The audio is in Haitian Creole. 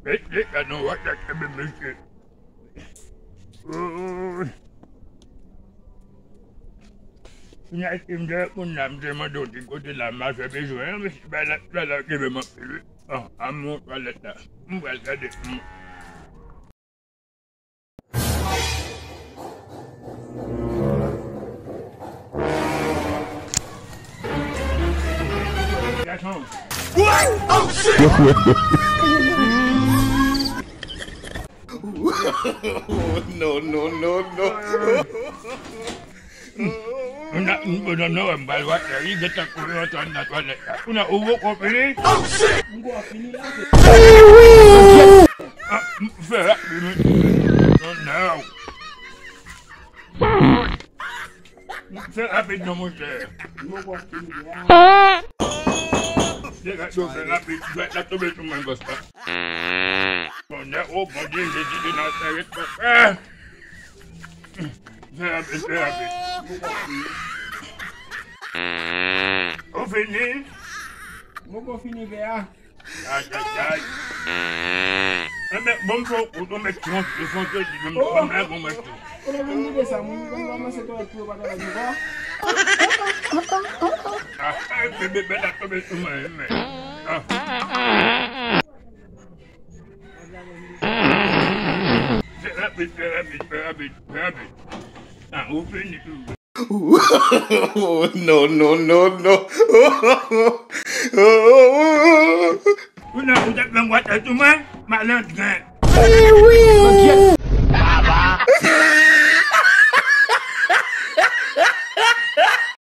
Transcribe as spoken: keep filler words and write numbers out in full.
Mesye, gade yon wòch la kenbe mesye. Ooh. Kounya si m te wè moun la, m te mande w ti kote la, m al fè bezwen an, mesye, bagay la, bagay la kenbe m anpil wi. Ah, a m twalèt la. M pral gade. M Gason. No, no, no, no. Non, non, non, m pral wè, li gentan kouri antre nan twalèt la. Ou nan, ou poko fini? M poko fini la. Ah, m fè rapid, non, non. M fè rapid, non, monchè. M poko fini la. Degaje w, fè rapid. Dwèt la tonbe sou mwen konsa. Tonnè, o Bondye, Jezi de Nazarèt, papa. Fè rapid, fè rapid. Ou fini? M poko fini, pè a. Ay, ay, ay. Enben, bon, m fè w kout, ou mèt fon, fon, fon, di, bon, m la, bon, mèt. Ou lè vin gide sa, moun, moun kòmanse twalèt pou yo pa twalèt ankò. Ah, ay, bebe, bebe, la tonbe sou mwen, men. Ah. Fè rapid, fè rapid, fè rapid, fè rapid. Ah, ou fini tou. No, no, no, no. Ou nan, ou t ap fè m wate sou mwen, malandren. Eh wi!